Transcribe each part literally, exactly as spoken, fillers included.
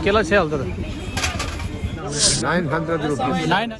केला छः हजार। Nine hundred rupees. Nine.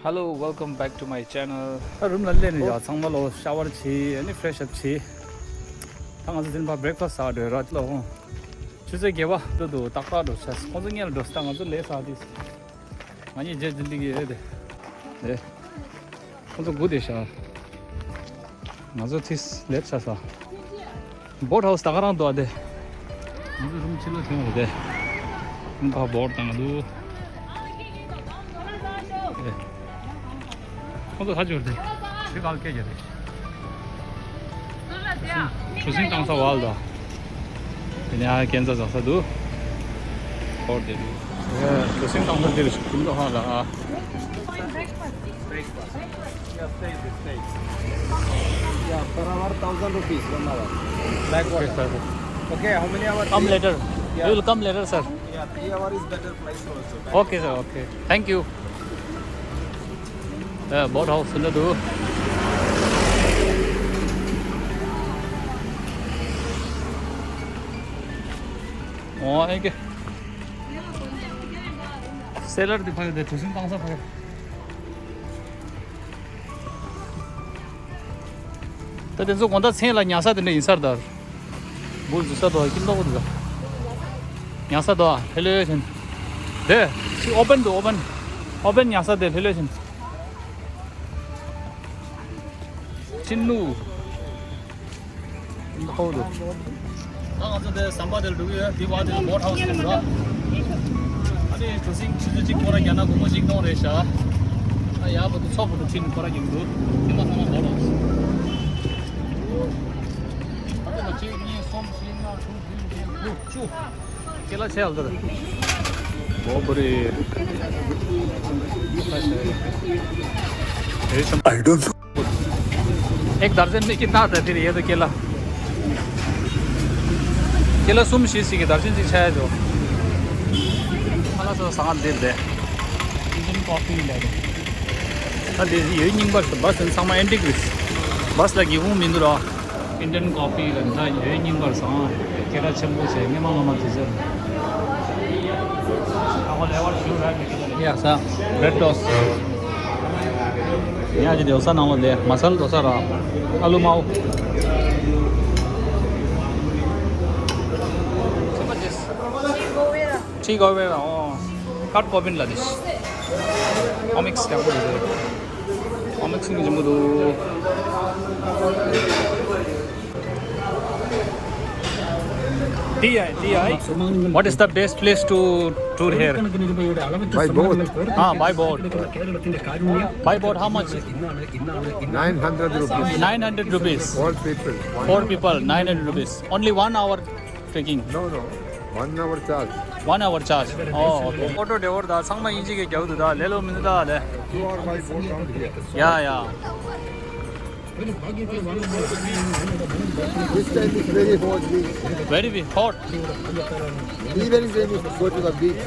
Hello, welcome back to my channel. ད་རུམ་ལ་སླེབས་ནས་ཡ་ཚང་མ་ལོ་ཤ་ཝར་བྱས་ཨ་ནི་ཕྲེ་ཤི་ཨབ་བྱས། ད་ང་ཚོ་དེ་ནས་ཕར་བྷི་རེག་ཕ་སི་ཊི་ཟ་འགྲོ་ར་ལོ། ཆུ་ཚོད་བརྒྱད་པ་འགྲོ་འདུག་ཏག་ཏག་འགྲོ་ཤག་ཁོང་ཚོ་སྔོན་ལ་འགྲོ་ས། ད་ང་ཚོ་ལེ་ས་དེ། ང་གཉིས་རྗེས་འཛིན་འདི་གི་རེད་དེ། ཁོང་ཚོ་སྒུག་བསྡད་ཤག་ང་ཚོ་ཐིས་ལེབ་ཆ་ས། བོཊ་ཧའུ་སི་ད་ག་རང་འདུག་ཨ་དེ། ང་ཚོ་རུམ་ཕྱི་ལོགས་ཐོན་འོང་དེ། ཕ་བོཊ་བཏང་འདུག་ཨེ། ཁོང་ཚོ་ཧ་ཅང་རེད། ཁྱོད་གང་སྐད་རྒྱག་རེད། གྲུ་གཟིངས་བཏང་ས་བ་ལ་དང་། དེ་ནས་ཨ་ཁན་ཚ་ཟ་ས་འདུག་ཧོར་དེ་འདུག་གྲུ་གཟིངས་བཏང་ས་འདིར་ཁྱིམ་ཚང་ཧ་ལ་ཨ། Yeah, per hour thousand rupees, one hour. Backward. Okay, how many hours? Come later. We will come later, sir. Yeah, three hour is better flight also. Okay, sir. Okay. Thank you. ཡ། བོཊ་ཧའུ་སི་འདྲ་འདུག་ཨོ་ཨེ་ཀེ། སེ་ལར་དེ་ཕ་གི་དེ་གྲུ་གཟིངས་བཏང་ས་ཕ་གི། ད་དེ་ཚོ་དགོང་དག་མཚན་ལ་ཉལ་ས་དེ་འདྲ་ཡིན་ས་རེད་ད། འབུ་འཛུལ་ས་དོ་ཁྱིམ་ཐོག་པོ་དེ་ཚོ། ཉལ་ས་དོ་ཕེ་ལེ་ཆེན། དེ་ཨོ་པན་དུ་ཨོ་པན། ཨོ་པན་ཉལ་ས་དེ་ཕེ་ལེ་ཆེན། ཆིན་ནུ། ཧོ་དུ། ད་ང་ཚོ་དེ་ཟམ་པ་དེར་འགྲོ་གི་ཡོད། དེ་བར་དེ་བོཊ་ཧའུ་སི་དེར་འགྲོ། ཨ་ནི་གྲུ་གཟིངས་ཆུ་ཚོད་གཅིག་སྐོར་ར་རྒྱག་ན་སྒོར་མོ་ཆིག་སྟོང་རེད་ཤག་ཨ་ཡ་བོ་དུ་ཚོགས་པོ་དུ་ཁྲིན་སྐོར་ར་རྒྱག་འདུག་དེ་མ་ཚང་མ་བོཊ་ཧའུ་སི། ཨ་ནི་གཅིག་གཉིས་གསུམ་བཞི་ལྔ་དྲུག་བདུན་བརྒྱད་དགུ་བཅུ། केला छः हजार। बहुत बड़ी। I don't know। एक दर्जन में कितना आता है फिर ये तो केला? केला सुम शीशी के दर्जन जी छः जो। मला सो सांगा दे दे। इंडियन कॉफी ले दे। अरे ये निंबर बस सांगा एंटीक बस लगी हूँ मिंदुरा। Indian coffee ལ་ད་ཡོད་རྙིང་པར་བཟང་། སྐད་གྲགས་ཆེན་པོ་བྱས་སྔོན་མ་སྔོན་མ་དུས་ཚོད། ཡ་ས་བྲེད་ཊོས་ཊི། ཡ་ཅི་དེ་ས་ནང་ལོ་དེ་མ་སལ་དོ་ས་ར། ཨ་ལུ་མའོ། ཁྲིག་གོ་བེ་ར། ཨོ། ཀཊ་ཀོ་པིན་ལ་དེ། ཨོ་མིག་སི་ཀྱང་པོ་དེ། ཨོ་མིག་སི་ཀྱང་པོ་དེ། ཏི་ཨའི། ཏི་ཨའི། What is the best place to tour here? By boat. Ah, by boat. By boat, how much? Nine hundred rupees. Nine hundred rupees. Four people. Four people, nine hundred rupees. Only one hour trekking. No, no. One hour charge. One hour charge. Oh, okay. ཕོ་ཊོ་བདེ་བོར་ད་ཚང་མ་ཡིན་གཅིག་གི་རྒྱབ་ཏུ་ད་ལེ་ལོ་མི་འདུག་ད་ལེ། Two hour by boat down here. Yeah, yeah. This time is very hot. We Very be hot. Even when we go to the beach.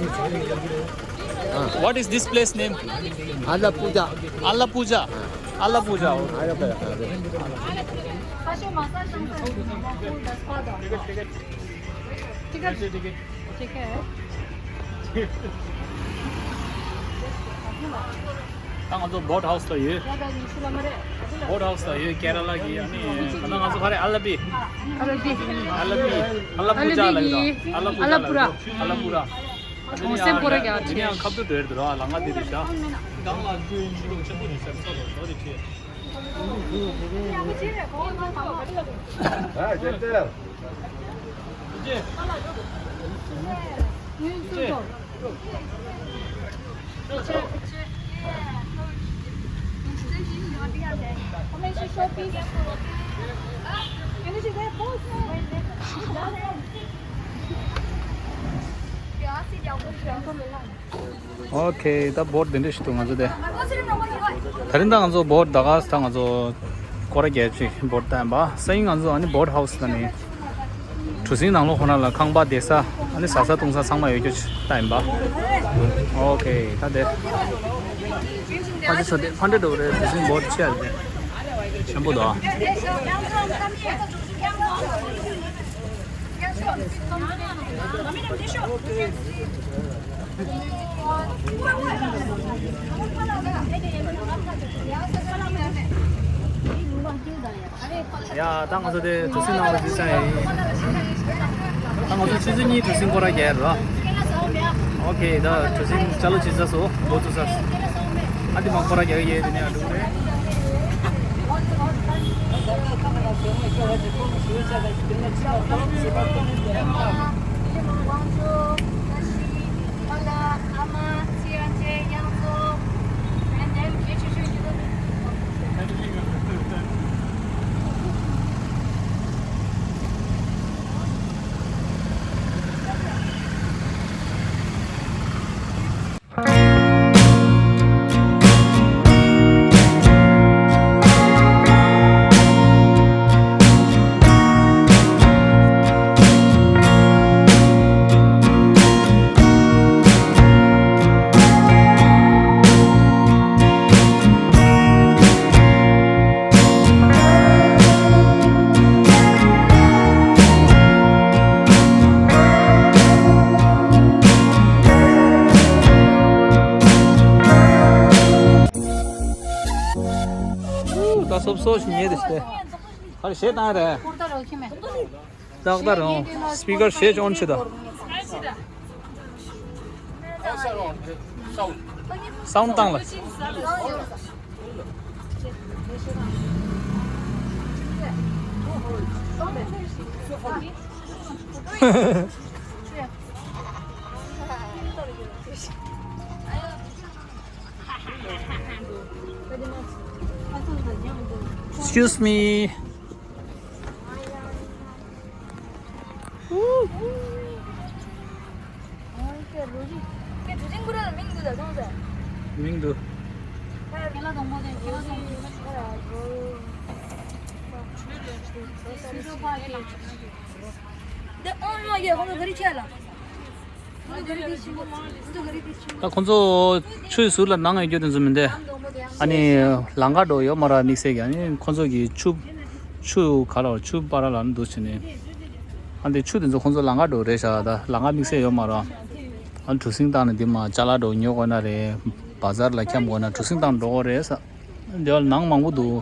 What is this place name? Alappuzha. Alappuzha. Alappuzha. Alappuzha. ठीक है। ད་ང་ཚོ་བོཊ་ཧའུ་སི་ལ་ཡོད། བོཊ་ཧའུ་སི་ལ་ཡོད། ཀེ་ར་ལ་གི་ཨ་ནི་ད་ང་ཚོ་ག་རེ་ཨ་ལ་པི། ཨ་ལ་པི། ཨ་ལ་པུ་ཇ་ལ་ཡོད། ཨ་ལ་པུ་ཇ་ལ་ཡོད། ཨ་ལ་པུ་ར། ཨ་ནི་ཡང་ཁབ་ཏུ་འདྲེར་འདུག་ལ་ང་དེ་རེད་ཤག་གང་ལ་རྒྱུ་ཡིན་ཆུ་ལུག་ཆེན་པོ་རེད་ཤག་ཚོ་ལ་ཚོ་རེད་ཆེ། ཨོ་ཁེ། ད་བོཊ་འདི་འདྲ་ཞིག་འདུག་ང་ཚོ་དེ། ད་རིང་ད་ང་ཚོ་བོཊ་ད་ག་ས་ད་ང་ཚོ་སྐོར་ར་རྒྱབ་ཅིག་བོཊ་བཏང་ཡིན་པ། སང་ཉིན་ང་ཚོ་ཨ་ནི་བོཊ་ཧའུ་སི་ལ་ནི་གྲུ་གཟིངས་ནང་ལོགས་ཁོ་ན་ལ་ཁང་པ་བསྡད་ས་ཨ་ནི་ཟ་ས་བཏུང་ས་ཚང་མ་ཡོད་རྒྱུ་ཅིག་བཏང་ཡིན་པ། ཨོ་ཁེ། ད་དེ། ཕ་ཆེ་ཚོ་དེ་ཕ་འདྲེ་འགྲོ་རེད། དེ་སྲིན་བོ་ཆེ་རེད། ཆེན་པོ་དོ། ཡ། ད་ང་ཚོ་དེ་གྲུ་གཟིངས་ནང་ལ་འཛུལ་ས་ཡིན། ད་ང་ཚོ་ཆུ་ཚོད་གཉིས་གྲུ་གཟིངས་སྐོར་ར་རྒྱག་རོགས། ཨོ་ཁེ། ད་གྲུ་གཟིངས་ཅ་ལག་ཅི་ཟ་སོ་འགོ་བཙུགས་ས། ཨ་དེ་མ་སྐོར་ར་རྒྱག་ཡས་དེ་ནས་ཨ་འགྲོ་གི་རེད། ད་སོབ་སོ་ཞིག་ཉེ་དེ་སྟེ། ཧར་ཞེ་དང་རེད། ཏག་ཏག་རང་སྤི་ཀར་ཞེ་ཅོན་ཆེ་ད། སའུན་བཏང་ལ། Excuse me. མིང་འདུག་ད་ཁོང་ཚོ་ཆུའི་ཟུར་ལ་ནང་ཡོད་རྒྱུ་དེ་ཚོ་མི་འདུག་ཨ་ནི་ལམ་ཁ་འགྲོ་ཡོད་མ་རེད། དམིགས་བསལ་གྱི་ཨ་ནི་ཁོང་ཚོ་གི་ཆུ་ཆུ་ག་ལ་ཆུ་པ་ར་ལ་འདུག་བྱས་ནས། ཨ་འདི་ཆུ་དེ་ཚོ་ཁོང་ཚོ་ལམ་ཁ་འགྲོ་རེད་ཤག་ད་ལམ་ཁ་དམིགས་བསལ་ཡོད་མ་རེད། ཨ་གྲུ་གཟིངས་བཏང་ནས་འདི་མ་ཅ་ལག་འགྲོ་ཉོ་དགོས་ན་རེད། བ་ཛར་ལ་འཁྱམ་དགོས་ན་གྲུ་གཟིངས་བཏང་འགྲོ་དགོས་རེད་ས། འདི་བ་ནང་མང་པོ་འདུག་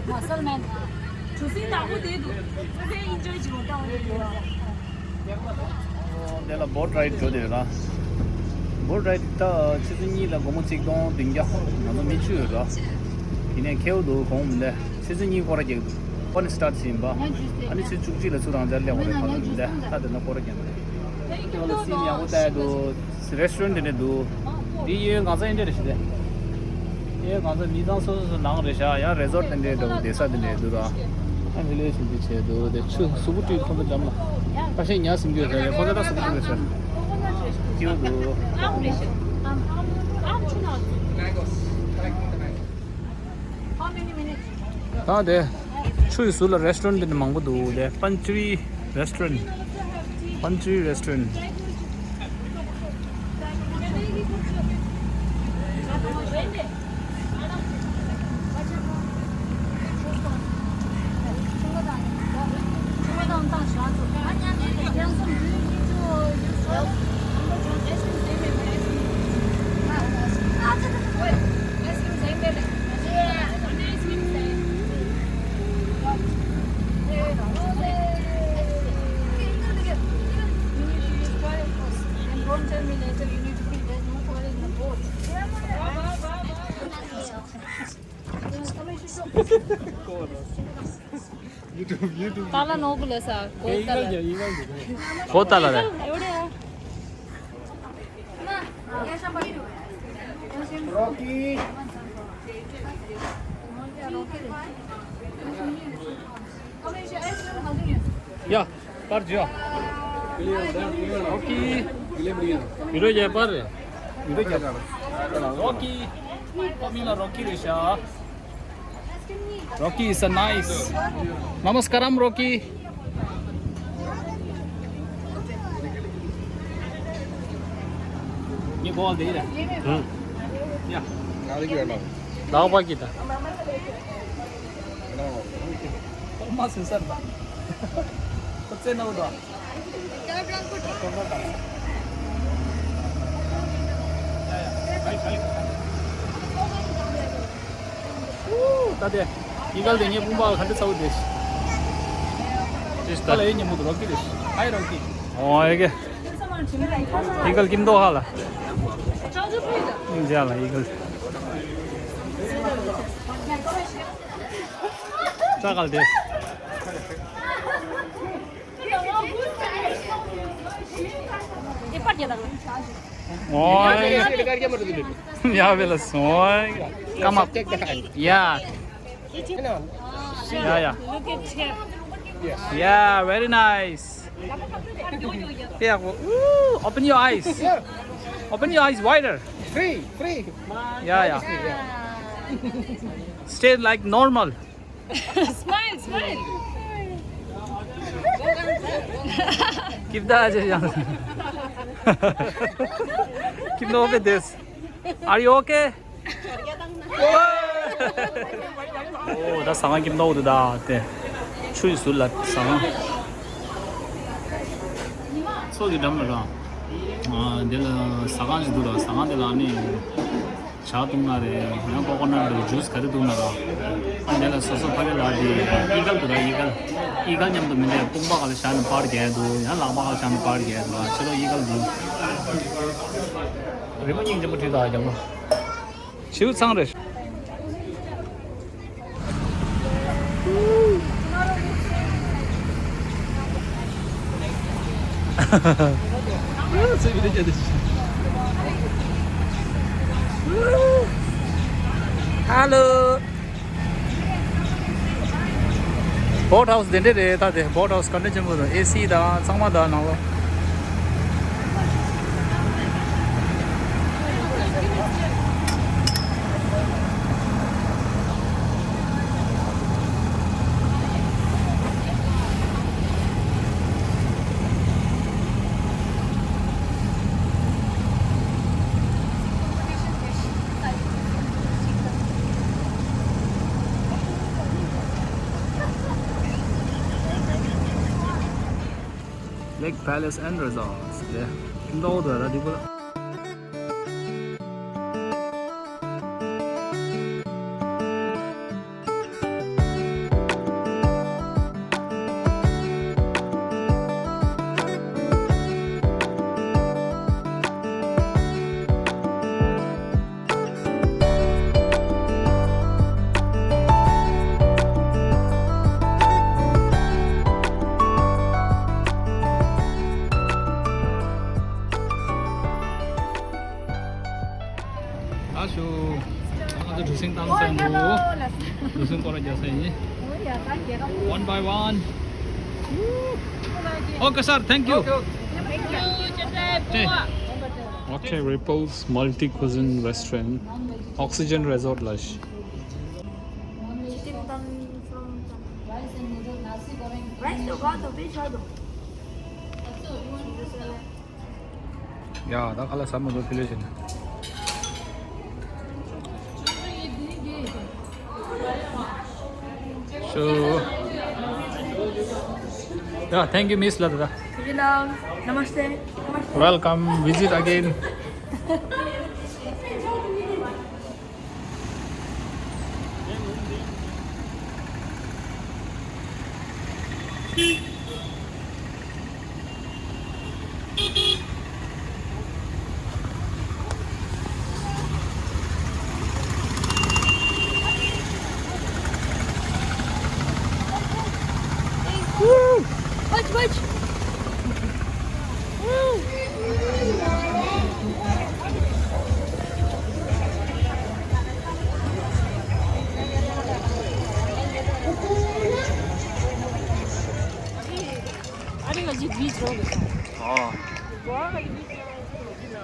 མ་སལ་མན། གྲུ་གཟིངས་ནག་པོ་དེ་འདུག་ཚ་ཚའི་ཨིན་ཇོའི་བྱེད་རོགས་ད། དེ་ལ་བོ་ཊི་རའི་ཌི་འགྲོ་དེ་ར། བོ་ཊི་རའི་ཌི་ད་ཆུ་ཚོད་གཉིས་ལ་སྒོར་མོ་གཅིག་སྟོང་བདུན་བརྒྱ། ང་ཚོ་མི་བཅུ་ཡོད་ར། ཡིན་ནའི་ཁེའུ་འདུག་གོང་མིན་ལས་ཆུ་ཚོད་གཉིས་སྐོར་ར་རྒྱག་འདུག་ཁོ་ནི་སི་ཊར་ཊི་ཕྱིན་པ། ཨ་ནི་ཆུ་ཚོད་བཅུ་གཅིག་ལ་ཚུར་རང་འཇར་སླེབས་པ་རེད། ཁ་ལ་མིན་ལས་ད་དེ་ན་སྐོར་ར་རྒྱག་འདུག་དེ་ལ་སི་ཡག་པོ་བལྟས་འདུག་རེ་སི་ཊོ་རན་ཊི་དེ་འདྲ་འདུག་འདི་ཡོད་ང་ཚོ་ཨིན་ཌི་ཡ་རེད་ཤི་དེ། ཡོད་ང་ཚོ་མི་ཚང་སོ་སོ་སོ་ནང་རེད་ཤག་ཡང་རེ་སོར་ཊི་དེ་འདྲའི་འདྲ་བོ་བསྡད་ས་དེ་འདྲའི་འདུག་ར། ཨ་ཧི་ལས་ཞིག་འདི་བྱས་འདུག་དེ་ཆུ་གཟུགས་པོ་བཀྲུས་ཁོ་ཚོ་འགྲམ་ལ། ཁ་ཤས་ཉ་ཟིན་རྒྱུ་རེད་ཁོ་ཚོ་ད་གཟུགས་པོ་བཀྲུས་རེད་ཤག་སྐྱིད་པོ་འདུག་ད་དེ་ཆུ་ཡི་ཟུར་ལ་རེ་སི་ཊོ་རན་ཊི་འདི་འདྲ་མང་པོ་འདུག་དེ་པན་ཅི་རི་རེ་སི་ཊོ་རན་ཊི། པན་ཅི་རི་རེ་སི་ཊོ་རན་ཊི། YouTube, YouTube. ताला नोकले सा, कोई ताला। को ताला रे? एवढे आहे. या, पर जो. ओके. वीडियो जे पर. वीडियो जे. Rocky. Come in, Rocky Risha. Rocky is a nice. Namaskaram, Rocky. You go there. Hmm. Yeah. Now we are now. Now we are. No. Thomas is a. What's another? ད་དེ་ཡིད་གལ་དེ་ངའི་དཔུང་པ་ག་འདྲ་ཚ་བོ་དེ། ཅི་ལྟ་ལ་ཡིན་ཉིན་མོ་དུ་རོགས་ཀྱི་རེད། ཨའི་རོགས་ཀྱི། ཨོ་ཨེ་གེ། ཡིད་གལ་ཀིམ་དོ་ཧ་ལ། ཡིན་ཅག་ལ་ཡིད་གལ། ཅག་གལ་དེ། ཨོ། ཡ་བེ་ལ་སོང་། Come up. Yeah. Yeah, yeah. Look at him. Yeah, very nice. Yeah, ooh, open your eyes. Open your eyes wider. Free, free. Yeah, yeah. Stay like normal. Smile, smile. Keep the eyes, yeah. Keep the open this. Are you okay? ཨོ་ད་ཟ་ཁང་ཁྱིམ་ཐོག་ཏུ་ད་དེ་ཆུ་ཡི་ཟུར་ལ་ཟ་ཁང་། མཚོ་གི་འགྲམ་ལ་ར། ཨ་དེ་ལ་ཟ་ཁང་ཞིག་འདུག་ར། ཟ་ཁང་དེ་ལ་ནི་ཇ་བཏུང་ན་རེད། ཡང་ཀོ་ཀོ་ནཊ་རེད། ཇུས་ག་རེ་བཏུང་ན་ར། ཨ་དེ་ལ་སོ་སོ་ཕ་གི་ལ་དེ་ཨི་གལ་འདུག་ར། ཨི་གལ་ཨི་གལ་མཉམ་དུ་མི་འདྲ། དཔུང་པ་ག་ལ་བཞག་ནས་པར་རྒྱག་འདུག་ཡང་ལག་པ་ག་ལ་བཞག་ནས་པར་རྒྱག་འདུག་ཕྱི་ལོགས་ཨི་གལ་འདུག་རི་མོ་སྙིང་རྗེ་མོ་བྲིས་དང་རྒྱ་མོ། བྱིའུ་ཚང་རེད། Hello. Boat house དེ་འདྲས་རེད། ད་དེ་boat house ག་འདྲ་ཆེན་པོ་དང་ཨེ་སི་དང་ཚང་མ་དང་ནང་ལོགས། Lake Palace and Resorts. ལེ། ཁྱིམ་ཐོག་ཏུ་ར་འགྲིག་པ་ལ། ཨ་ཤུ། ང་ཚོ་གྲུ་གཟིངས་བཏང་ས་འདུག་གྲུ་གཟིངས་སྐོར་ར་རྒྱག་ས་ཡིན། One by one. Okay, sir. Thank you. Okay. Hotel Ripples Multi Cuisine Restaurant, Oxygen Resort ལ། Rice to go to beach. ཡ་ད་ཁ་ལག་ཟ་མ་འདུག་ཕི་ལེ་བྱས་ནས། Sure. Yeah, thank you, Miss Ladada. Namaste. Welcome. Visit again. Watch, watch. ཨ་རི་ག་ཅིག་བིཆ་རོ་གི་སོང་། ཨོ། གོ་བ་ག་ཅིག་བིཆ་རོ།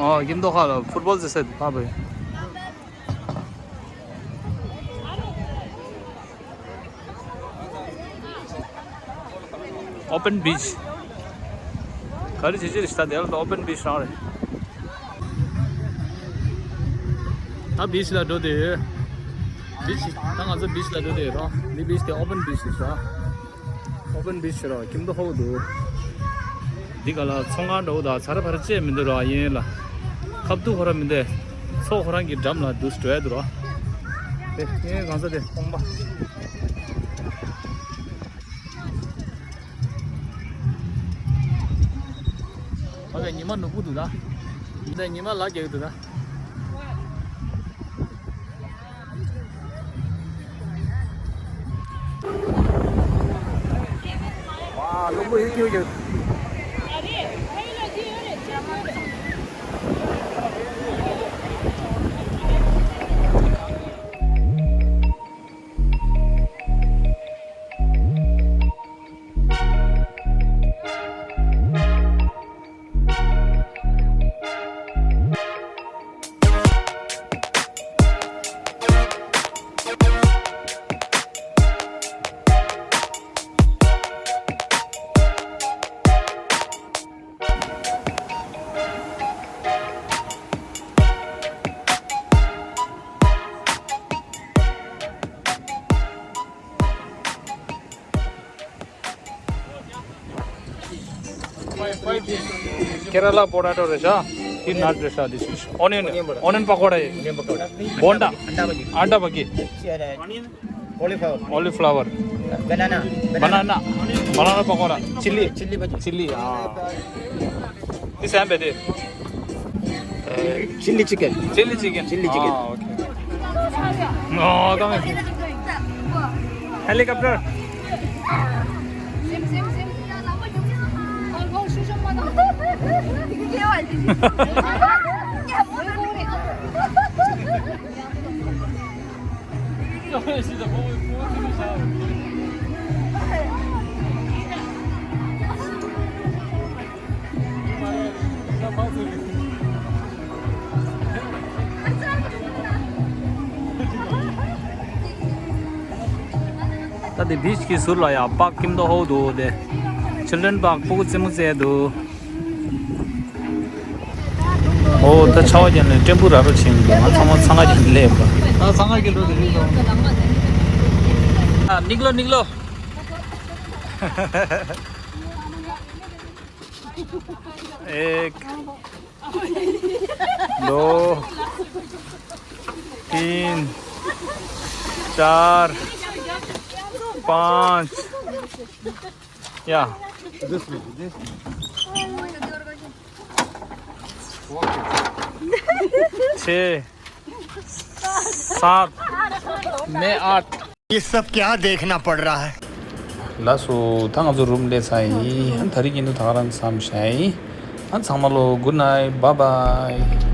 ཨོ་ཀིམ་དོ་ཧའོ་ལ་ཕུཊ་བོལ་ཟེར་ས་དེ་ཕ་བའི། ཨོ་པན་བིཆ། ག་རེ་བྱེད་ཀྱི་རེད་ད། དེ་ལ་ཨོ་པན་བིཆ་རང་རེད། ད་བིཆ་ལ་འགྲོ་དེ་ཡོད། བིཆ་ད་ང་ཚོ་བིཆ་ལ་འགྲོ་དེ་ཡོད་རོ། འདི་བིཆ་དེ་ཨོ་པན་བིཆ་རེད་ཤག་ཨོ་པན་བིཆ་རོ། ཀིམ་དོ་ཧའོ་འདུག་འདི་ག་ལ་ཚོང་ཁང་འགྲོ་དང་ཚ་ར་ཕ་ར་བཅས་མི་འདུག་རོ། ཡིན་ལ་ཁབ་ཏུ་ཁོ་ར་མི་འདུག་མཚོ་ཁོ་རང་གི་འགྲམ་ལ་འདུག་འགྲོ་ཡ་འདུག་རོ། དེ་ངའི་གང་ས་དེ་སྟོང་པ། ཨོ་ཀེ། ཉི་མ་ནུབ་པོ་འདུག་ད། འདི་ཉི་མ་ལ་རྒྱག་གི་འདུག་ད། ཝ། རླུང་བུ་ཡོད་ཀྱི་ཡོད་ཀྱི། Kerala potato རེད་ཤག་འདི་nut རེད་ཤག This is onion, onion pakora. Bonda. Anda bhagi. Cauliflower. Cauliflower. Banana. Banana. Banana pakora. Chilli. Chilli bhaji. Chilli. Ah. This ham bede. Chilli chicken. Chilli chicken. Chilli chicken. Ah, okay. Oh, come on. Helicopter. ད་དེ་བིཆ་གི་ཟུར་ལ་ཡ་པག་ཀིམ་དོ་ཧའོ་འདུག་དེ། Children park སྤུ་གུ་རྩེད་མོ་རྩེ་འདུག་ཨོ་ད་ཆར་པ་བརྒྱབ་ནས་ཀྲེམ་བུ་ར་རོ་བྱེད་མི་འདུག་ང་ཚང་མ་ཚང་ཁ་གྱོན་སླེབས་པ། ད་ཚང་ཁ་གྱོན་འགྲོ་དེ་རེད་དོ། ཨ། निकलो निकलो। एक, दो, तीन, चार, पाँच। या। छः, सात, मैं आठ। ये सब क्या देखना पड़ रहा है? ལགས་སོ། ད་ང་ཚོ་རུམ་སླེབས་ཚར་ཡིན། ཨ་ད་རིང་ཡིན་དུས་ད་ག་རང་མཚམས་བཞག་ཡིན། ཨ་ཚང་མ་ལོ་good night, bye bye.